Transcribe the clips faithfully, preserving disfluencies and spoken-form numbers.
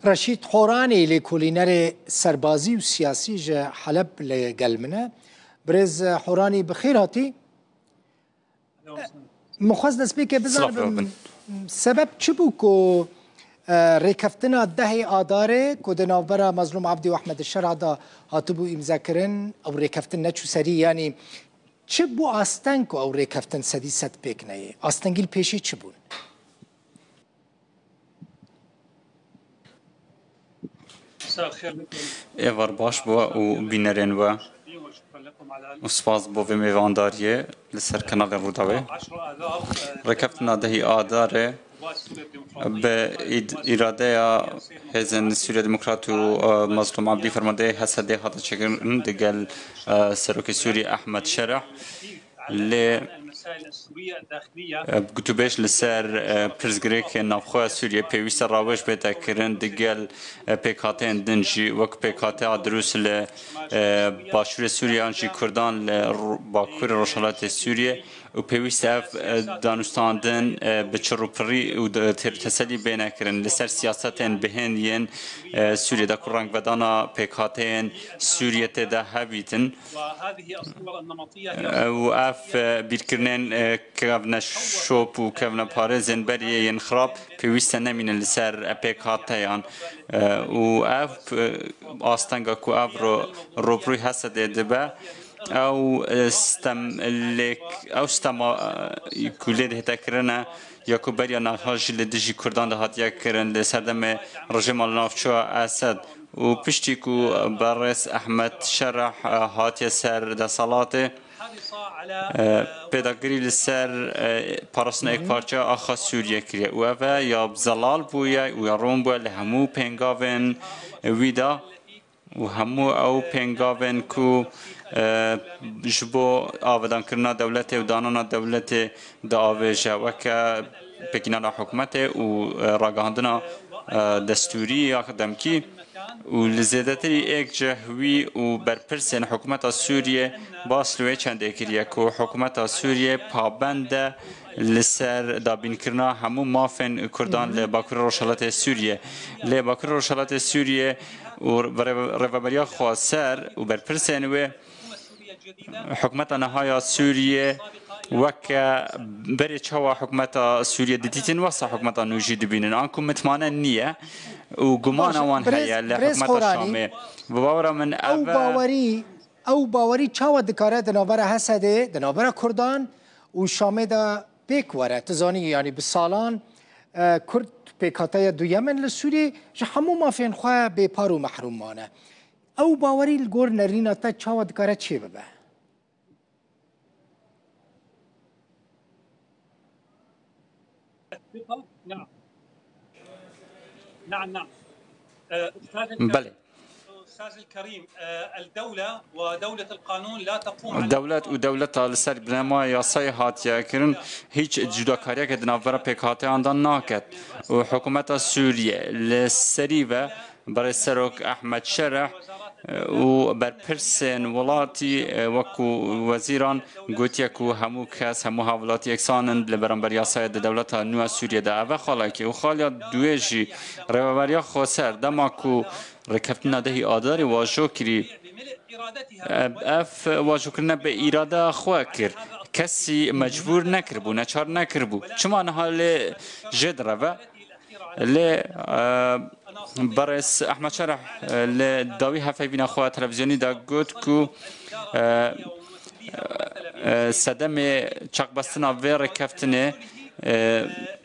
Reşîd Horanî, lêkolînerê serbazî û siyasî ji Heleb li gel min e. Birêz Horanî, bi xêr hatî. Min xwest destpêkê Silav bizanibim, sebeb çi bû ku, e, rêkeftina dehê Adarê ku di navbera Mezlûm Abdî û Ehmed Şerha de hatibû îmzekirin, ew rêkeftin neçû serî, yanî çi bû asteng ku ew rêkeftin sedî sed pêk neyê? Astengî li pêşî çi bûn? Êvar baş bo we û bînerên we û spas bo vê mêvandariyê li ser kanalê Rûdawê. Rêkeftina dehî Adarê bi îd-, îradeya Hêzên Sûriya Demokrat û, e, Mazlûm Abdî, fermandeyê H S D'ê hate çêkirin digel, e, Serokê Sûriyê Ehmed Şereh. Lê, e, gotûbêj li ser, e, pirsgirêkên navxwe ya Sûriyê pêwîst e rawêj bête kirin, digel, e, pêkhateyên din jî, wek pêkhateya dirûst li, e, başûrê Sûriyê yan jî Kurdan li ro-, bakurê rojhilatê Sûriyê û pêwîst e ev, e, danûstandin, e, bi çirûpirî û de-, têr-, teselî bêne kirin li ser siyasetên bihên yên, e, Sûriyê de ku rengvedana pêkhateyên Sûriyê tê de hebîtin. û ev, e, bîrkirinên, e, kevneşop û kevneparêzên berê yên xirab pêwîst e nemînin li ser, e, pêkhateyan. E, û ev, e, astenga ku ev ro-, rûbirûyê H S D'ê dibe, ew, e, stem lêk-, ew stema, e, ku lê dihête kirine ya ku beriya niha jî li dijî Kurdan de hatiye kirin li serdemê rejîma li navçeya Esed. Û piştî ku berêz Ehmed Şereh, e, hatiye ser desthilatê, e, pêdagirî li ser, e, parastina yekparçeya axa Sûriyê kiriye û ev e ya zelal bûye û ya rûn bûye li hemû pêngavên wî de û hemû ew pêngavên ku, e, ji bo avedankirina dewletê û danana dewletê diavêje, weke pêkînana hikûmetê û, e, ragihandina, e, destûrî ya demkî û li zêdetirî êk cih wî û berpirsên hikûmeta Sûriyê bas li wê çendê kiriye ku hikûmeta Sûriyê pabend e li ser dabînkirina hemû mafên Kurdan li Bakurê Rojhilatê Sûriyê. Lê Bakurê Rojhilatê Sûriyê û rêve-, rêveberiya xweser û berpirsên wê Hikûmeta niha ya Sûriyê weke berê çawa hikûmeta Sûriyê didîtin, wesa hikûmeta nû jî dibînin. Anku mitmane niye û gumana Baş, wan birêz, heye li birêz hikûmeta Horanî, Şamê. Bi bawera min ew ev e. Bawerî, ew bawerî çawa dikare di navbera Hesedê, di navbera Kurdan û Şamê de pêk were? Tu zanî, yanî bi salan, e, Kurd pêkhateye duyem in li Sûriyê, ji hemû mafên xwe bêpar û mehrûm mane. Ew bawerî li gor nerîna te çawa dikare çêbibe? نعم. نعم، نعم. آه، أستاذ الكريم. Belê. أستاذ الكريم، آه، الدولة ودولة القانون لا تقوم على Dewlet û dewleta li ser binema yasayê hatiye kirin, hîç cudakariyeke di navbera pêkhateyan de naket. Û hikûmeta Sûriyê li serî ve Berêz Serok Ehmed Şereh, e, û berpirsên welatî, e, wekû wezîran gotiye ku hemû kes, hemû hevwelatî yeksan in li beramber yasayê di dewleta nû ya Sûriyê de. Ev e xalekê û xaliya duwê jî rêveberiya xweser dema ku rêkeftina dehî Adarê wajo kirî, e, ev wajokirine bi îradeya xwe kir. Kesî mecbûr nekiribû, neçar nekiribû. Çima niha lê jê direve? Lê, e, berêz Ehmed Şereh, e, li dawî hevhevîna xwe televîzyonî de got ku, e, e, sedemê çaqbestina vê rêkeftinê, e,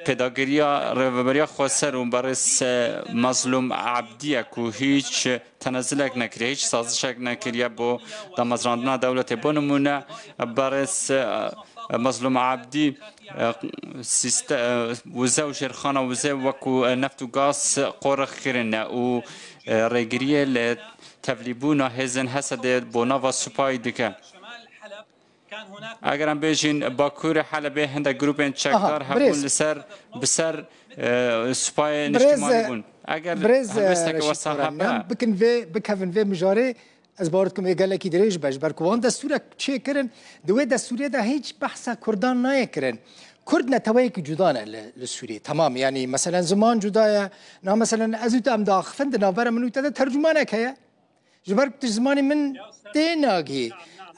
pêdagiriya Rêveberiya Xweser û berêz, e, Mazlûm Abdî ye ku hîç tenezulek nekiriye, hîç sazişek nekiriye bo damezrandina dewletê. Bo nimûne, berêz, e, Mazlûm Abdî, e, sîste-, e, wize û jêrxana wize wekû, e, neft û gaz qorix kirine û, e, rêgiriyê li tevlîbûna hêzên Hesedê bo nava supayî dike. Eger em bêjin Bakurê Helebê hindek grûpên çekdar Aha, hebûn birêz. li ser, bi ser, e, supayê Birêz, niştimanî e, bûn. Eger birêz, e, helwêsteke Reşîd wesa Turan, hebe. Em bikin vê, bikevin vê mijarê, ez bawer dikim ê gelekî dirêj be, ji ber ku wan destûrek çêkirin, di wê destûrê de hîç behsa Kurdan nayê kirin. Kurd neteweyekî cuda ne li, li Sûriyê. Temam, yanî meselen ziman cuda ye. Na meselen ez û te em diaxifin, di navbera min û te de tercûmanek heye. Ji ber ku tu ji zimanê min tê nagihî.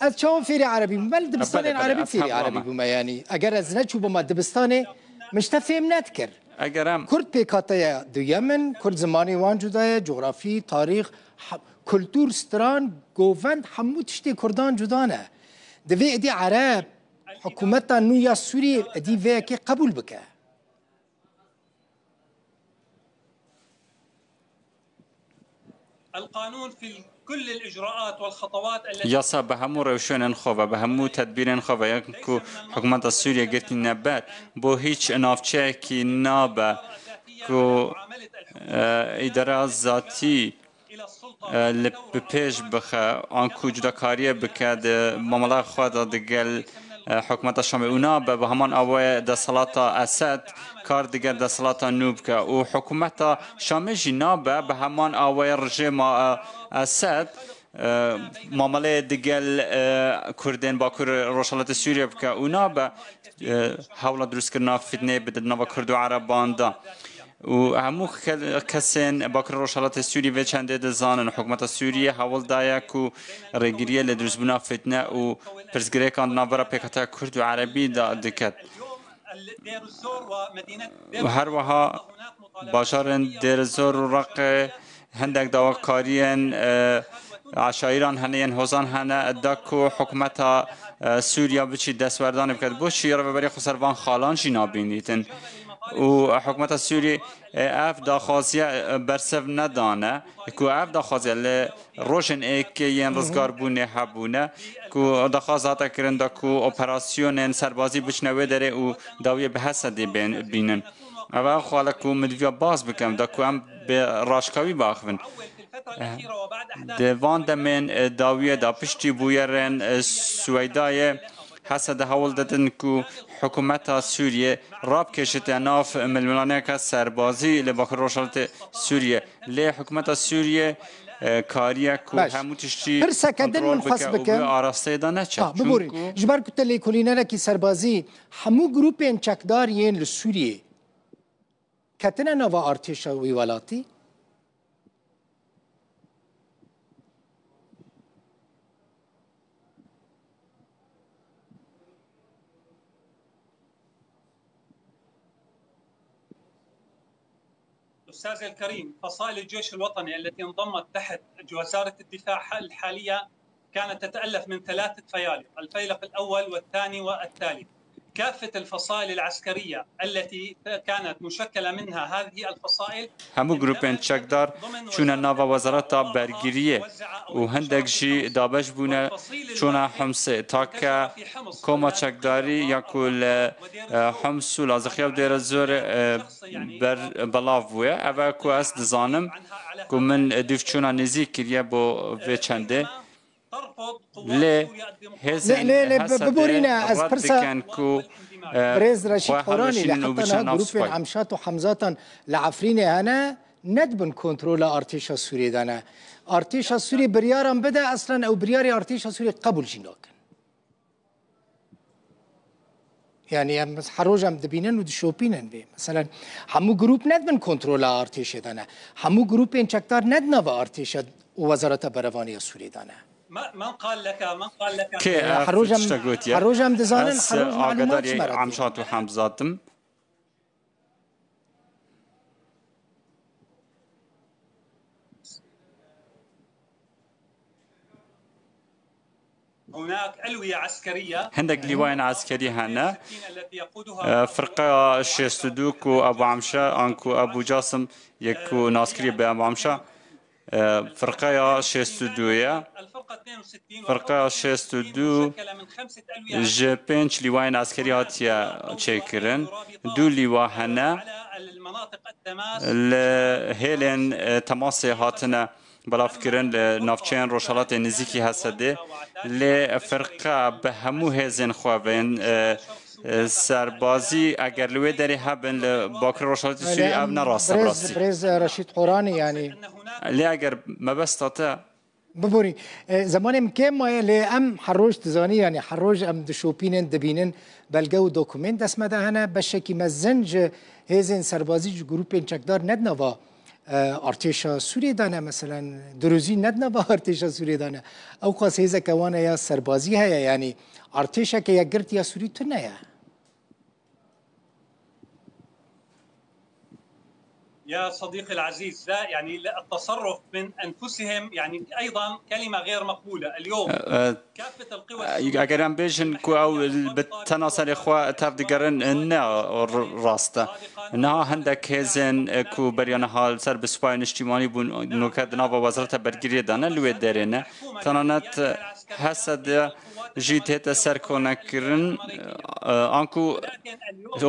Ez çawa fêrî erebî bûme? Li dibistanên erebî fêrî erebî bûme yanî. Eger ez neçûbûma dibistanê, min ji te fêm nedikir. Eger em Kurd pêkhateya duyem in, Kurd zimanê wan cuda ye, cografî, tarîx, he-, kultûr, stran, govend, hemû tiştê Kurdan cuda ne. Divê êdî ereb, hikûmeta nû ya Sûriyê êdî vê yekê qebûl bike. القانون في كل الإجراءات والخطوات التي Yasa bi hemû rewşenên xwe ve, bi hemû tedbîrên xwe ve, yên ku hikûmeta Sûriyê girtîne ber, bo hîç navçeyekî nabe ku, e, îdara zatî, e, li bi pêş bixe, anku cudakariyê bike di mamala xwe de digel, e, hikûmeta Şamê û nabe bi heman awayê desthilata Esed kar digel desthilata nû bike û hikûmeta Şamê jî nabe bi heman awayê rejîma, e, Esed, e, mamaleyê digel, e, Kurdên Bakur Rojhilatê Sûriyê bike û nabe, e, hewla dirustkirina fitneyê bide di nava Kurd û Ereban de. Û hemû ke-, kesên Bakur Rojhilatê Sûriyê vê çendê dizanin. Hikûmeta Sûriyê hewl daye ku rêgiriyê li dirustbûna fitne û pirsgirêkan di navbera pêkhateya Kurd û Erebî de diket. Û her wiha bajarên Dêr Zor û Reqê hindek dawakariyên, e, eşayîran hene, yên hozan hene, da ku hikûmeta, e, Sûriya biçî destwerdanê biket. Bo çi rêveberê xwe ser van xalan jî nabînîtin? Û hikûmeta Sûriyê, e, ev daxwaziye, e, bersev nedane, ku ev daxwaziye li rojên êkê yên rizgarbûnê hebûne, ku daxwaz hate kirin da ku operasyonên serbazî biçine wê derê û dawiyê bi Hesedê bên-, bînin. Ev xwale ku min diviya baz bikim, da ku em bi raşkawî biaxivin. Di van demên, e, dawiyê de piştî bûyerên, e, Siweydayê, Hesede hewl didin ku hikûmeta Sûriyê rabkêşite nav milmilaniyeke serbazî li Bakur Rojhilatê Sûriyê. Lê hikûmeta Sûriyê, e, kariye ku Baş. Hemû tiştî Pirseke din kontrol min xwest bike û bikim. Bi arasteyê de neçe. Ah, biborîn. Çunku Ji ber ku te lêkolînerekî serbazî, hemû grûpên çekdar yên li Sûriyê ketine nava artêşa wî welatî? أستاذ الكريم، فصائل الجيش الوطني التي انضمت تحت وزارة الدفاع الحالية كانت تتألف من ثلاثة فيالق، الفيلق الأول والثاني والثالث. كافة الفصائل العسكرية التي كانت مشكلة منها هذه الفصائل Hemû grûpên çekdar çûne nava Wezareta Bergiriyê û hindek jî dabeş bûne çûne Himsê. Take koma çekdarî ya ku li, e, Hims û Laziqiya û Dêrezorê, e, ber belav bûye. Ev e ku ez dizanim ku min dûvçûna nêzîk kiriye bo vê çendê. Lê hêzên Lê, lê, lê, bi-, Hesedê biborîne, ez red pirsa dikin ku, e, Birêz Reşîd xwe Horanî lê hevmeşînin û heta biçin niha nav grûpên Sipay. Emşat û Hemzatan li Efrînê hene, ne dibin kontrola artêşa Sûriyê de ne. Artêşa Sûriyê biryaran bide, eslen ew biryarê artêşa Sûriyê qebûl jî nakin. Yani em her roj em dibînin û dişopînin vê. Meselen, hemû grûp ne dibin kontrola artêşê de ne. Hemû grûpên çekdar ne di nava artêşa û Wezareta Berevanî ya Sûriyê de ne. من، من قال لك، من قال لك؟ Kê Her roj em, tiştek gotiye? Her roj em dizanin, Ez, her roj e, malûmat ji me re tê. Amşat û Hemzat im. هناك ألوية عسكرية. Hindek lîwayên eskerî hene. E, firqeya şêst û du ku Ebu Emşe an ku Ebu Casim yek ku naskirî bi Ebu Emşe, e, firqeya şêst û du ye. Firqeya şêst û du ji pênc lîwayên eskerî hatiye çêkirin. Du lîwa hene li hêlên, e, temasê hatine belavkirin li navçeyên rojhelatê nêzîkî Hesedê. Lê firqe bi hemû hêzên xwe bên, e, e, serbazî eger li wê derê hebin li Bakur Rojhelatê Sûriyê, ev ne rast e bi rastî. Birêz Reşîd Horanî, yanî. Lê eger mebesta te Biborî, e, zemanê min kêm maye, lê em her roj dizanî, yanî her roj em dişopînin, dibînin, belge û dokumên dest me de hene. Beşekî mezin ji hêzên serbazî, ji grûpên çekdar ne di nava, e, artêşa Sûriyê de ne, meselen, dirûzî ne di nava artêşa Sûriyê de ne. Ewqas hêzeke wan e ya serbazî heye, yanî artêşeke yekgirtî ya Sûrî tune ye. يا صديقي العزيز، لا، يعني، لا، التصرف من أنفسهم، يعني، أيضًا كلمة غير مقبولة. اليوم كافة القوى السورية، Eger em bêjin ku ew bi tena serê xwe tev digerin, ne r- rast e. Niha hindek hêzên ku beriya niha li ser bi supayê niştîmanî bûn, noke di nava wezareta bergiriyê de ne, li wê derê ne. Tenanet Hesed jî tête serkonekirin, e, anku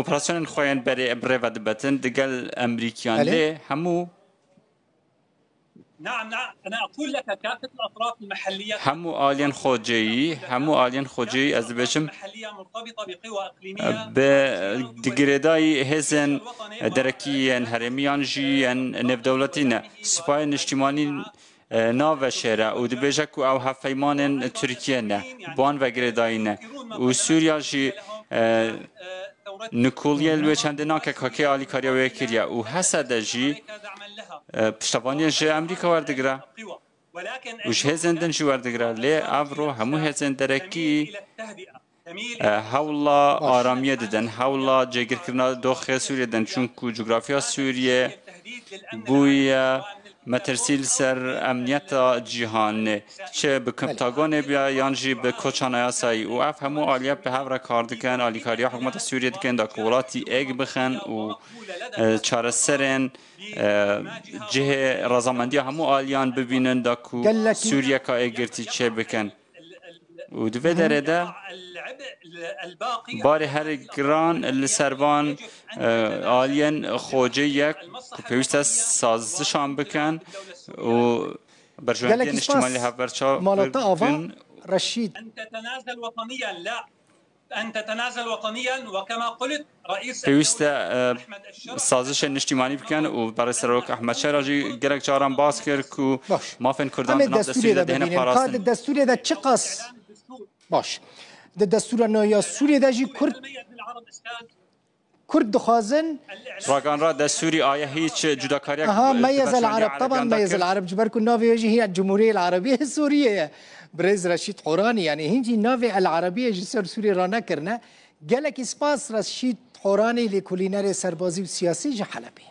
operasyonên xwe yên berê bi rê ve dibetin digel Emerîkiyan. Belê. Lê hemû نعم، نعم، أنا أقول لك كافة الأطراف المحلية hemû aliyên xwecêyî, hemû aliyên xwecêyî, ez dibêjim, محلية مرتبطة بقوى إقليمية bi girêdayî hêzên derekî yên herêmî yan jî yên nêvdewletî ne. Sipayên niştîmanî, e, naveşêre û dibêje ku ew hevpeymanên Tirkiye ne, bi wan ve girêdayî ne. Û Sûriya jî, e, nikoliyê li wê çendê nake ka kê alîkariya wê kiriye. Û Hesede jî, e, piştevaniyê ji Emerîka werdigire. Û ji hêzên din jî werdigire. Lê evro hemû hêzên derekî, e, hewla aramiyê didin, hewla cêgirkirina doxê Sûriyê didin. Çunku cografiya Sûriyê bûye metirsî li ser emniyeta cîhanê. Çi bi Pentagonê biya yan jî bi koça nayasayî. Û ev hemû aliye bi hev re kar dikin, alîkariya hikûmeta Sûriyê dikin da ku welatî êk bixin û, e, çareserên, e, cihê razamendiya hemû aliyan bibînin da ku Sûriyeka êkgirtî çêbikin. Û di vê derê de barê herî giran li ser van, e, aliyên xwecê ye ku pêwîst e sazişan bikin û berjewendiyên niştimanî li hevber çav bikin. Reşîd. أن تتنازل وطنيا، لا، أن تتنازل وطنيا، وكما قلت، رئيس Pêwîst e, e, sazişên niştimanî bikin û berê serok Ehmed Şera jî gelek caran bas kir ku mafên Kurdan di nav destûrê de dihêne parastin. Di destûrê de çiqas baş. Di destûra nû ya Sûriyê de jî Kurd, Kurd dixwazin. Raganra destûrî aye hîç cudakariyek. Aha, Meyez El Arab, teban Meyez El Arab, ji ber ku navê wê jî hîna Cumhuriyê El Arabiyê Sûriyê ye. Birêz Reşîd Horanî, yanî hîn jî navê El Arabiyê ji ser Sûriyê ranekirine. Gelekî spas Reşîd Horanî, lêkolînerê serbazî û siyasî ji Helebê.